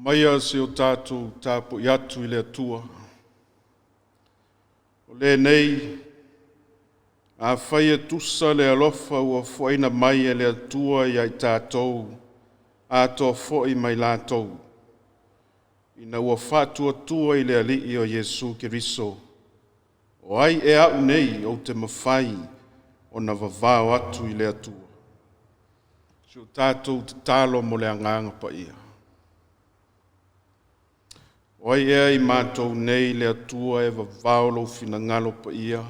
Omaia se o tatou tapuai atu i le Atua. O lenei, afai e tusa le alofa ua foaina mai e le Atua ia i tatou, atoa foi ma i latou, ina ua faatuatua i le Alii o Iesu Keriso, o ai ea au nei ou te mafai ona vavao atu i le Atua? Si o tatou tatalo mo le agaga paia. O ai ea i matou nei le Atua e vavao lou finagalo paia?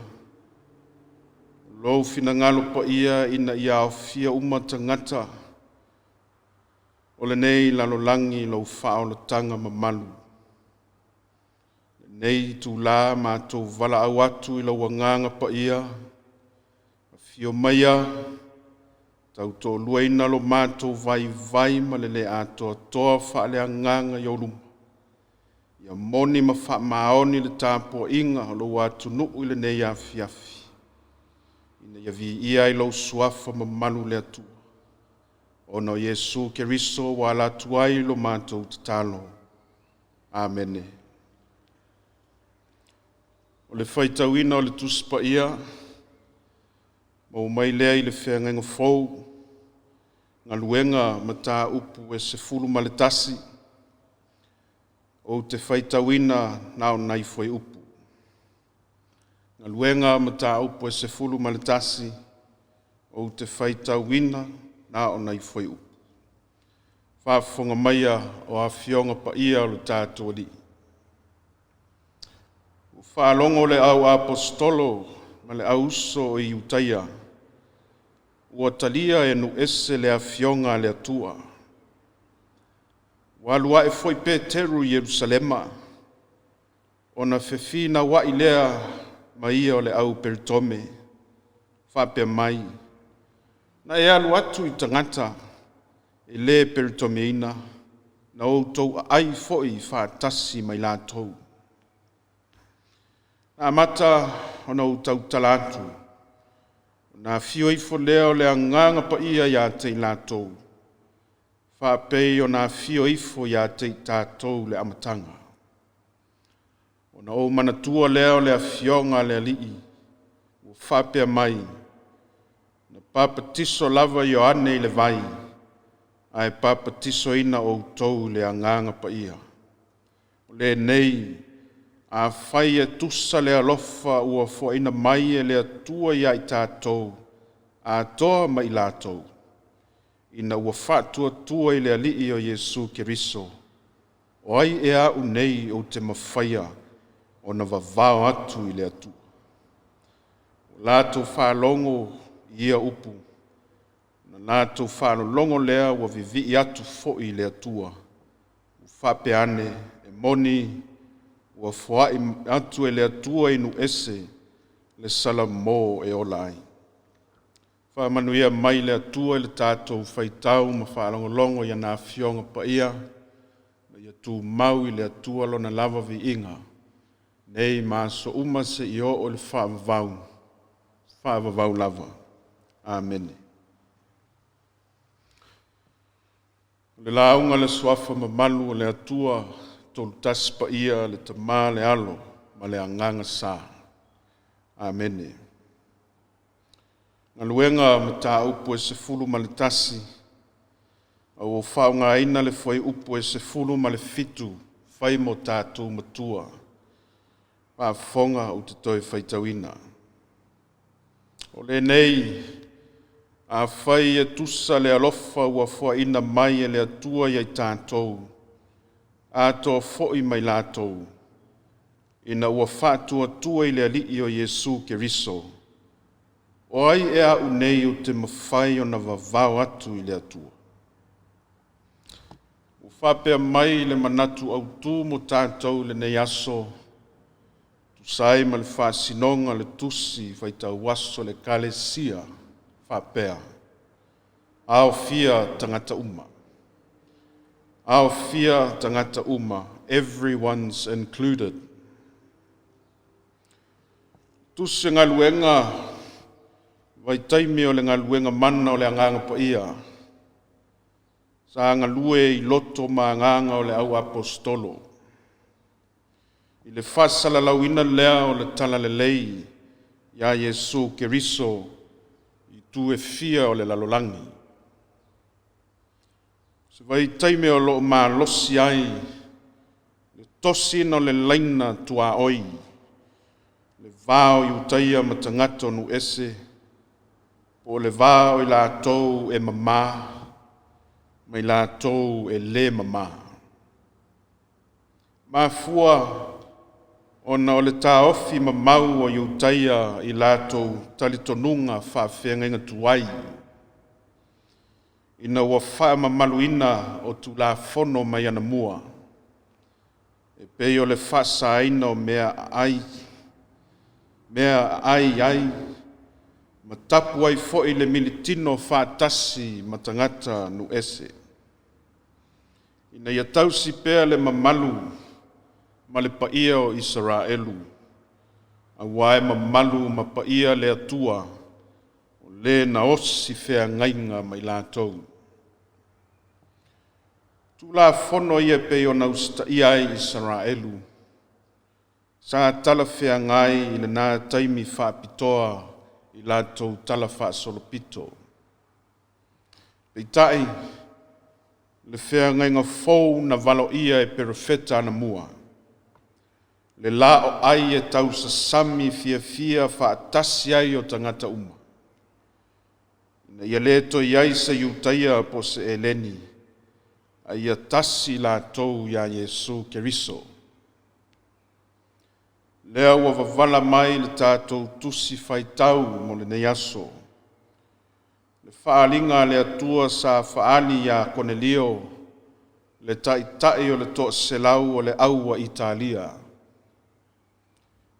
Lou finagalo paia ina ia aofia uma tagata o lenei lalolagi i lou faaolataga mamalu. Lenei itula matou valaau atu i lou Agaga Paia, afio maia, tautoaluaina lo matou vaivai ma le le atoatoa faaleagaga i ou luma, ia moni ma faamaoni le tapuaiga a lou atunuu i lenei afiafi, ina ia viia ai lou Suafa mamalu le Atua, ona o Iesu Keriso ua ala atu ai lo matou tatalo. Amene. O le faitauina o le Tusi Paia, maua mai lea i le Feagaiga Fou, Galuega Mataupu e 11, ou te faitauina na o nai fuaiupu. Galuega Mataupu e 11, ou te faitauina na o nai fuaiupu. Faafofoga maia o Afioga Paia o le tatou Alii. Ua faalogo le au Aposetolo ma le au uso i Iutaia, ua talia e nuu ese le Afioga a le Atua. Ua alu ae foi Peteru i Yerusalema, ona fefinauai lea ma ia o le au peretome, faapea mai, “Na e alu atu i tagata e le peretomeina, na outou aai foi faatasi ma i latou.” Na amata ona ou tautala atu, ona afio ifo lea o le Agaga Paia ia te i latou, faapei ona afio ifo ia te i tatou i le amataga. Ona ou manatua lea o le afioga a le Alii, ua faapea mai, ‘Na papatiso lava Ioane i le vai, ae papatisoina outou i le Agaga Paia.’ O lenei, afai e tusa le alofa ua foaina mai e le Atua ia i tatou, atoa ma i latou, ina ua faatuatua i le Alii o Iesu Keriso, o ai ea au nei ou te mafaia ona vavao atu i le Atua? Ua latou faalogo i ia upu, ona latou faalologo lea ua vivii atu foi i le Atua. Ua faapea ane, e moni ua foai atu e le Atua i nuu ese le salamo e ola ai. Faamanuia mai le Atua i le tatou faitau ma faalogologo i ana Afioga Paia, ma ia tumau i le Atua Lona lava viiga, nei ma aso uma seia oo i le faavavau, faavavau lava. Amene. O le lauga a le Suafa mamalu o le Atua, Tolutasi Paia, le Tama, le Alo ma le Agaga Sa. Amene. Galuega Mataupu e 11, a ua faaaogaina le fuaiupu e 17 fai mo tatou matua. Faafofoga ou te toe faitauina. O lenei, afai e tusa le alofa ua foaina mai e le Atua ia i tatou, atoa foi ma i latou, ina ua faatuatua i le Alii o Iesu Keriso, o ai ea au nei ou te mafai ona vavao atu i le Atua? Ua faapea mai le manatu autu mo tatou i lenei aso, tusa ai ma le faasinoga o le tusi faitau aso a le Ekalesia, faapea, aofia tagata uma. Aofia tagata uma, everyone's included. Tusi o Galuega, vaitaimi o le galuega mana o le Agaga Paia. Sa galue i loto ma agaga o le au aposetolo, i le faasalalauina lea o le Talalelei ia Iesu Keriso i itu e fia o le lalolagi. Se vaitaimi o lo o malosi ai le tosina o le laina tuaoi, le va o Iutaia ma tagata o nuu ese, po o le va o i latou e mama ma i latou e le mama. Mafua ona o le taofi mamau o Iutaia i latou talitonuga faafeagaiga tuai, ina ua faamamaluina o Tulafono mai anamua, e pei o le faasaina o mea aai ai ma tapu ai foi le militino faatasi ma tagata nuu ese, ina ia tausi pea le mamalu ma le paia o Isaraelu, aua e mamalu ma paia le Atua, o Le na osi feagaiga ma i latou. Tulafono ia e pei ona usitaia ai Isaraelu, sa talafeagai i lena taimi faapitoa i latou talafaasolopito. Peitai, le feagaiga fou na valoia e Perofeta anamua, le laoai e tausasami fiafia faatasi ai o tagata uma, ina ia le toe i ai se Iutaia po o se Eleni, a ia tasi latou ia Iesu Keriso. Lea ua wavala mai le tatou tusi faitau mo lenei aso, le faaaliga a le Atua sa faaali ia Konelio, le taitai o le toaselau o le au a Italia,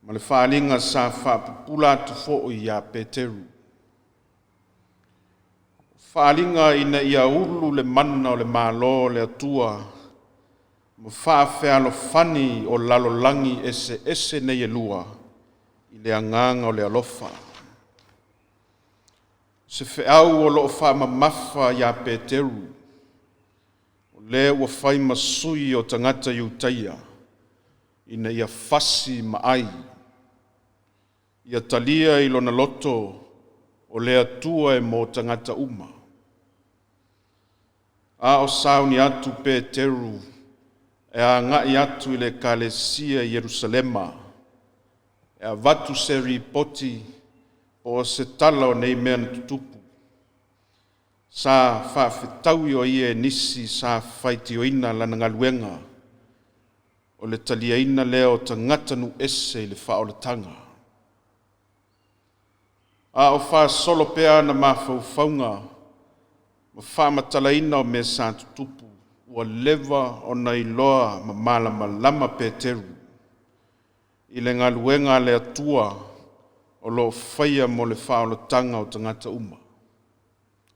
ma le faaaliga sa faapupula atu foi ia Peteru. O faaaliga ina ia ulu le mana o le Malo o le Atua ma faafealofani o lalolagi eseese nei e lua i le agaga o le alofa. O se feau o lo o faamamafa ia Peteru, o le ua fai ma sui o tagata Iutaia, ina ia fasi ma ai, ia talia i lona loto o le Atua e mo tagata uma. A o sauni atu Peteru e agai atu i le Ekalesia i Ierusalema e avatu se ripoti po o se tala o nei mea na tutupu, sa faafetaui o ia e nisi sa faitioina lana galuega o le taliaina lea o tagata nuu ese i le faaolataga. A o faasolo pea ona mafaufauga ma faamatalaina o mea sa tutupu, ua leva ona iloa ma malamalama Peteru i le galuega a le Atua o lo o faia mo le faaolataga o tagata uma.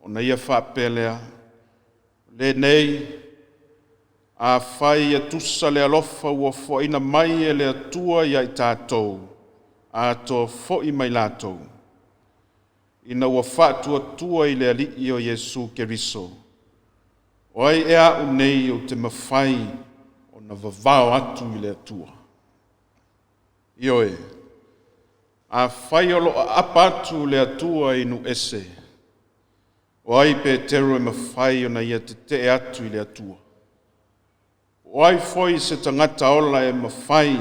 Ona ia faapea lea, lenei, afai e tusa le alofa ua foaina mai e le Atua ia i tatou, atoa foi ma i latou, ina ua faatuatua i le Alii o Iesu Keriso, o ai ea au nei ou te mafai ona vavao atu i le Atua? Ioe, afai o lo o aapa atu le Atua i nuu ese, o ai Peteru e mafai ona ia tetee atu i le Atua? O ai foi se tagata ola e mafai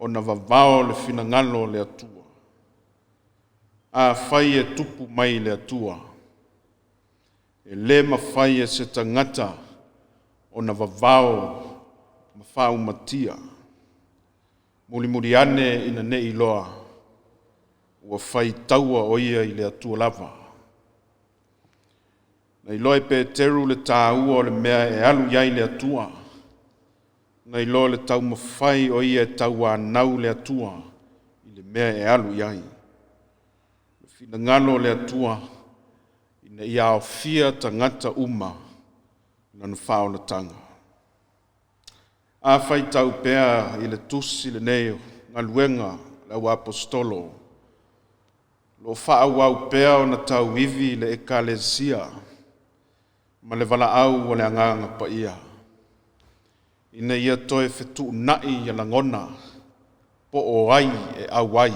ona vavao le finagalo o le Atua? Afai e tupu mai le Atua, e le mafai e se tagata ona vavao ma faaumatia. Mulimuli ane ina ne i iloa ua faitaua o ia i le Atua lava. Na iloa e Peteru le taua o le mea e alu i ai le Atua. Na iloa le taumafai o ia e tauanau le Atua i le mea e alu i ai. Le finagalo o le Atua ina ia aofia tagata uma i lona faaolataga. A faitau pea i le tusi lenei o galuega a le au aposetolo, o lo o faaauau pea ona tauivi le Ekalesia. ma le valaau a le Agaga Paia, ina ia toe fetuunai ia lagona po o ai e auai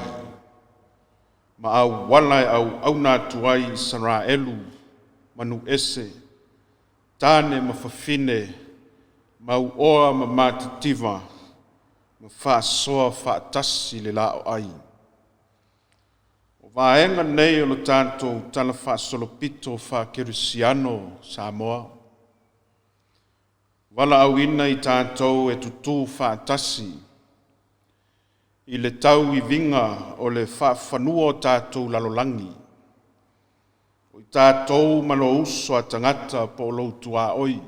ma auala e auauna atu ai Isaraelu manu ese, tane ma fafine, mauoa ma matitiva, ma faasoa faatasi le laoai. O vaega nei o le tatou talafaasolopito faa-kerisiano o Samoa, valaauina i tatou e tutu faatasi i le tauiviga o le faafanua o tatou lalolagi, o i tatou ma lou uso a tagata po o lou tuaoi,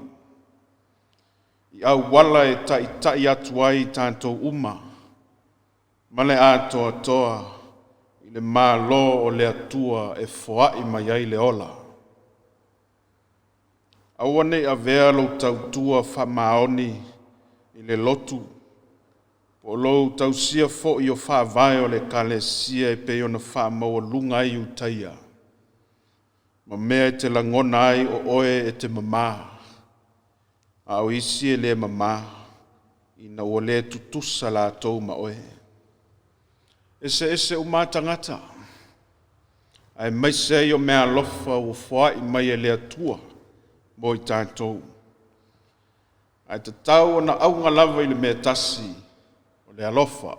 i auala e taitai atu ai i tatou uma ma le atoatoa i le Malo o le Atua e foai mai ai le ola. Aua ne i avea lou tautua faamaoni i le lotu po o lou tausia foi o faavae o le Ekalesia e pei ona faamaualuga ai Iutaia ma mea e te lagona ai o oe e te mama, a o isi e le mama, ina ua le tutusa latou ma oe. Eseese uma lava tagata, aemaise ai o meaalofa ua foai mai e le Atua mo i tatou. Ae tatau ona auga lava i le mea e tasi, o le alofa.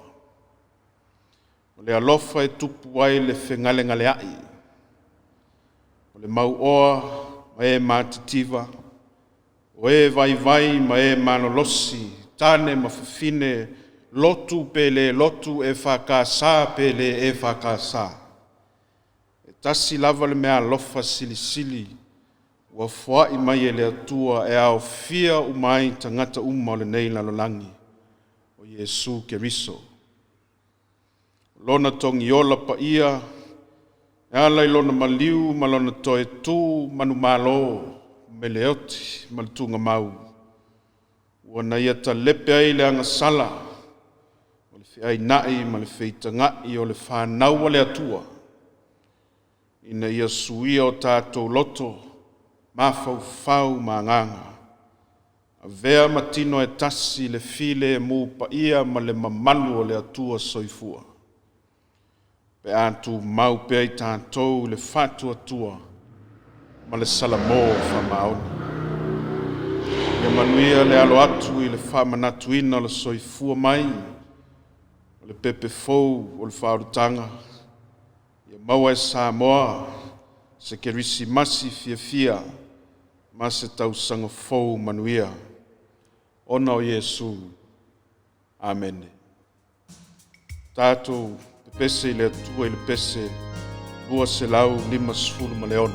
O le alofa e tupu ai le fegalegaleai, o le mauoa ma e matitiva, o e vaivai ma e malolosi, tane ma fafine, lotu pe le lotu, EFKS pe le EFKS. E tasi lava le meaalofa silisili ua foai mai e le Atua e aofia uma ai tagata uma o lenei lalolagi, o Iesu Keriso. O Lona togiola paia e ala i Lona maliu ma Lona toe tu manumalo mai le oti ma le tugamau, ua na Ia talepe ai le agasala o le feainai ma le feitaga'i o le fanau a le Atua, ina ia suia o tatou loto, mafaufau ma agaga, avea ma tino e tasi i le filemu paia ma le mamalu o le Atua Soifua, pe a tumau pea i tatou i le faatuatua ma le salamo faamaoni. Ia manuia le alo atu i le faamanatuina o le soifua mai o le pepe fou o le faaolataga, ia maua e Samoa se Kerisimasi fiafia ma se tausaga fou manuia. Ona o Iesu. Amene. Tatou pepese i le Atua i le pese 256.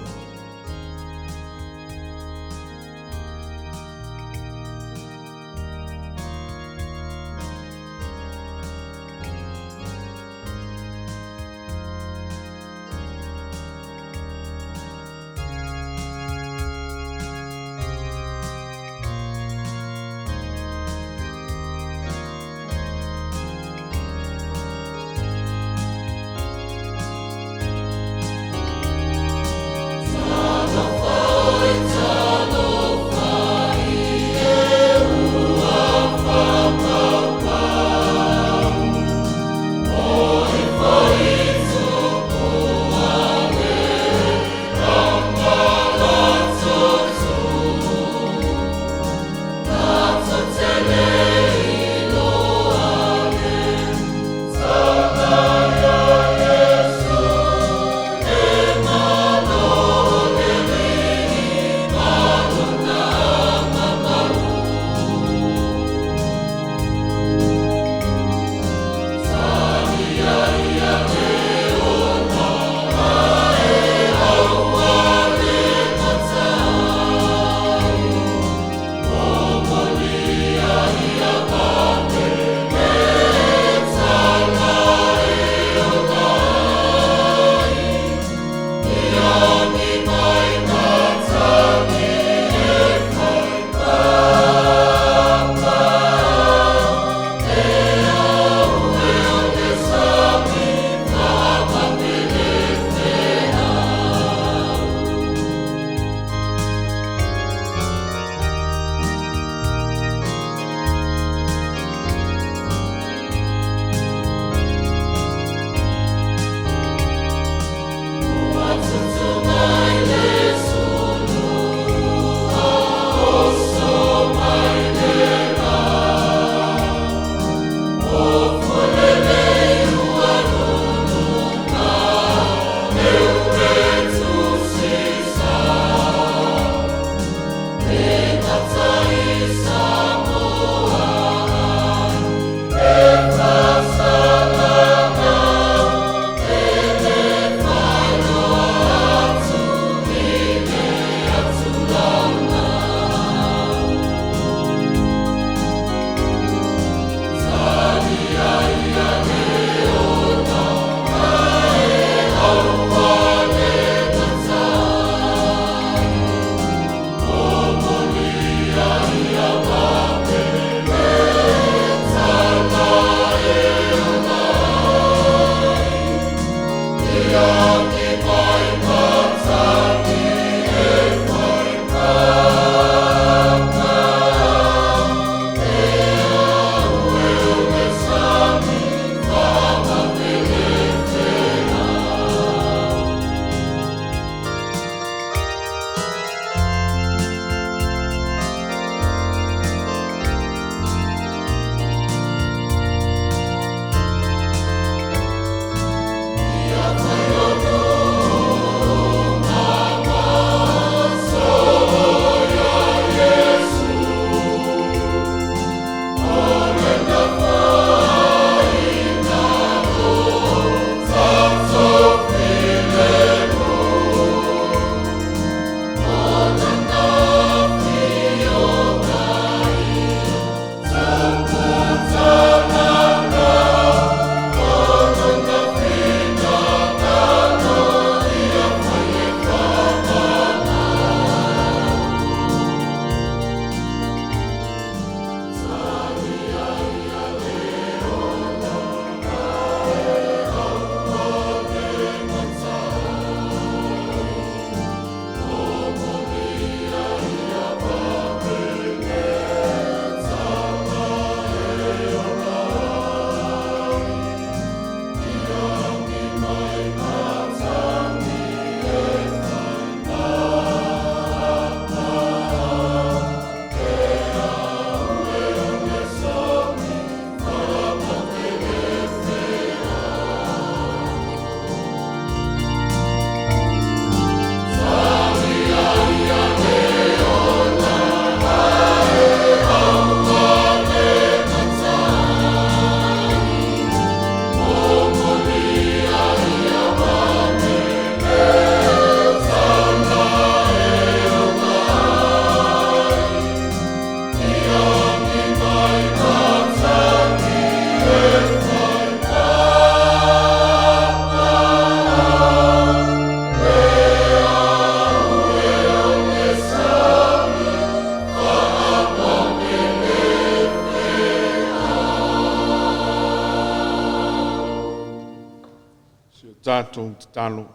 Tatou tatalo.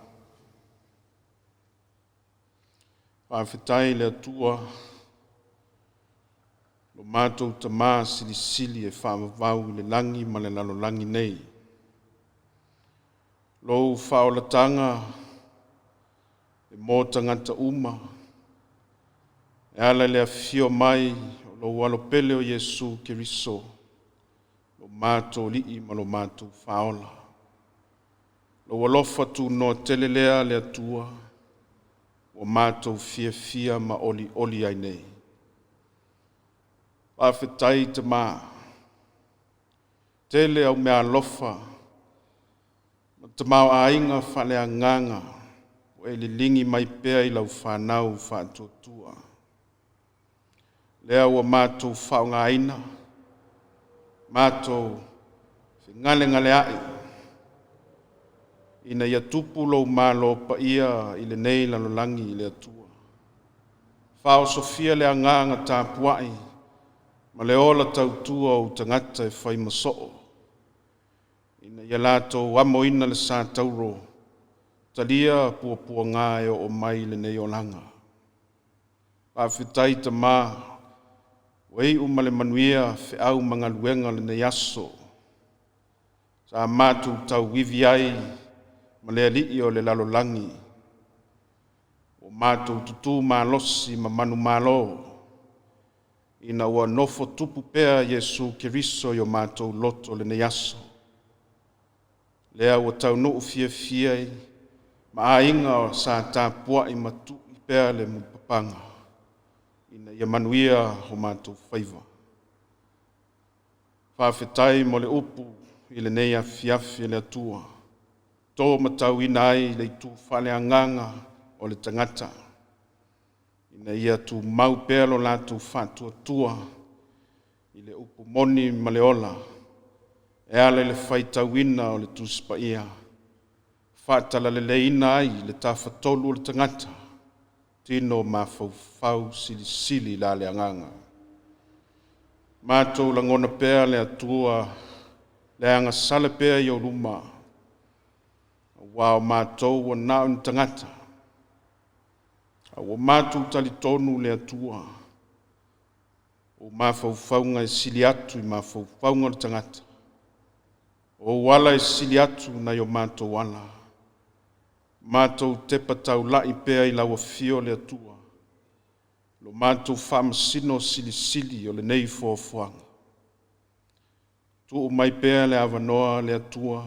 Faafetai i le Atua, lo matou Tama silisili e faavavau i le lagi ma le lalolagi nei. Lou faaolataga e mo tagata uma, e ala i le afio mai o lou Alo pele o Iesu Keriso, lo matou Alii ma lo matou Faaola. Lou alofa tunoa tele lea le Atua, ua matou fiafia ma olioli ai nei. Faafetai Tama, tele au meaalofa ma tamaoaiga faaleagaga ua e liligi mai pea i lau fanau faatuatua. Lea ua matou faaaogaina, matou fegalegaleai ina ia tupu lou malo paia i lenei lalolagi i le Atua. Faaosofia le agaga tapuai ma le ola tautua o ou tagata e fai ma soo, ina ia latou amoina le sa tauro, talia puapuaga e oo mai i lenei olaga. Faafetai Tama, ua iu ma le manuia feau ma galuega o lenei aso, sa matou tauivi ai ma le Alii o le lalolagi, ua matou tutu malosi ma manumalo, ina ua nofo tupu pea Iesu Keriso i o matou loto lenei aso. Lea ua taunuu fiafia ma aiga sa tapuai ma tui pea le mulipapaga, ina ia manuia o matou faiva. Faafetai mo le upu i lenei afiafi e le Atua, to matauina ai le itu faaleagaga o le tagata, ina ia tumau pea lo latou faatuatua i le upu moni ma le ola, e ala i le faitauina o le Tusi Paia, faatalaleleiina ai le tafatolu o le tagata, tino mafaufau silisili la le agaga. Matou lagona pea le Atua, le agasala pea i ou luma, aua o matou ua na o ni tagata, a ua matou talitonu le Atua, o mafaufauga e sili atu i mafaufauga o le tagata, o ou ala e sili atu nai o matou ala. Matou tepa taulai pea i lau afio le Atua, lo matou faamasino silisili o lenei foafoaga. Tuu mai pea le avanoa le Atua,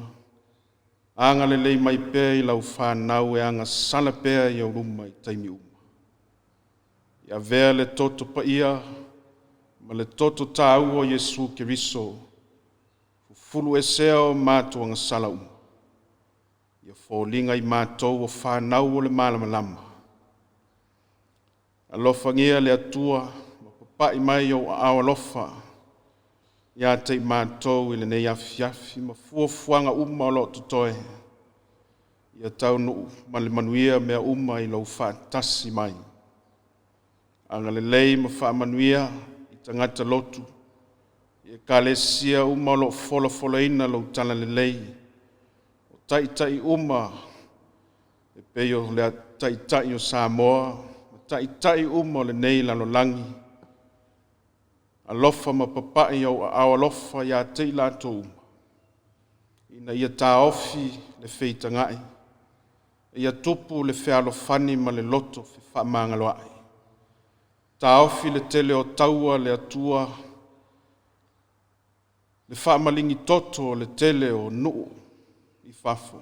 agalelei mai pea i lau fanau e agasala pea i ou luma i taimi uma. Ia avea le toto paia ma le toto taua o Iesu Keriso, fufulu esea o matou agasala uma, ia foliga i matou o fanau o le malamalama. Alofagia le Atua ma papai mai ou aao alofa ia te i matou i lenei afiafi ma fuafuaga uma o lo o totoe, ia taunuu ma le manuia mea uma i lou faatasi mai. Agalelei ma faamanuia i tagata lotu, i ekalesia uma o lo o folafolaina lou talalelei, o taitai uma e pei o le Taitai o Samoa, ma taitai uma o lenei lalolagi, alofa ma papai ou aao alofa ia te i latou uma, ina ia taofi le feitagai, ia tupu le fealofani ma le loto fefaamagaloai. Taofi le tele o taua le Atua, le faamaligi toto o le tele o nuu i fafo.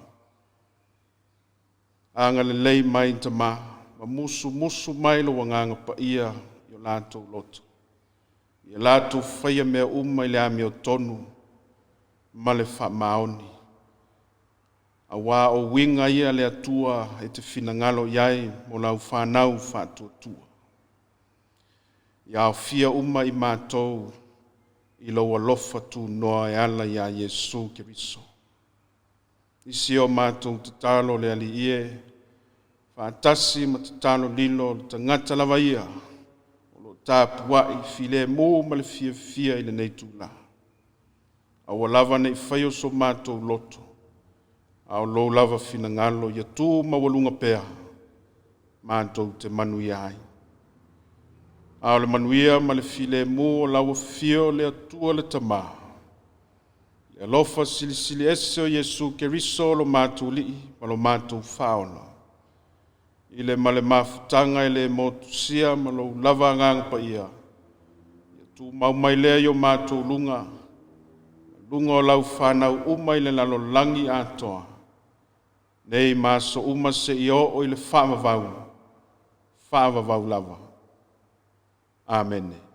Agalelei mai Tama, ma musumusu mai lou Agaga Paia i o latou loto, ia latou faia mea uma i le amiotonu ma le faamaoni. Aua o uiga ia le Atua e te finagalo i ai mo lau fanau faatuatua. Ia aofia uma i matou i lou alofa tunoa e ala ia Iesu Keriso. Nisi o matou tatalo le Alii e, faatasi ma tatalo lilo le tagata lava ia, o lo o tapuai filemu ma le fiafia i lenei itula. Aua lava ne i faia so matou loto, A o lou lava finagalo ia tu maualuga pea, matou te manuia ai. A o le manuia ma le filemu o lau afio le Atua le Tama, le alofa silisili ese o Iesu Keriso lo matou Alii ma lo matou Faaola, i le ma le mafutaga e le motusia ma lou lava Agaga Paia, ia tumau mai lea i o matou luga, luga o lau fanau uma i le lalolagi atoa, nei ma aso uma seia oo i le faavavau, faavavau lava. Amene.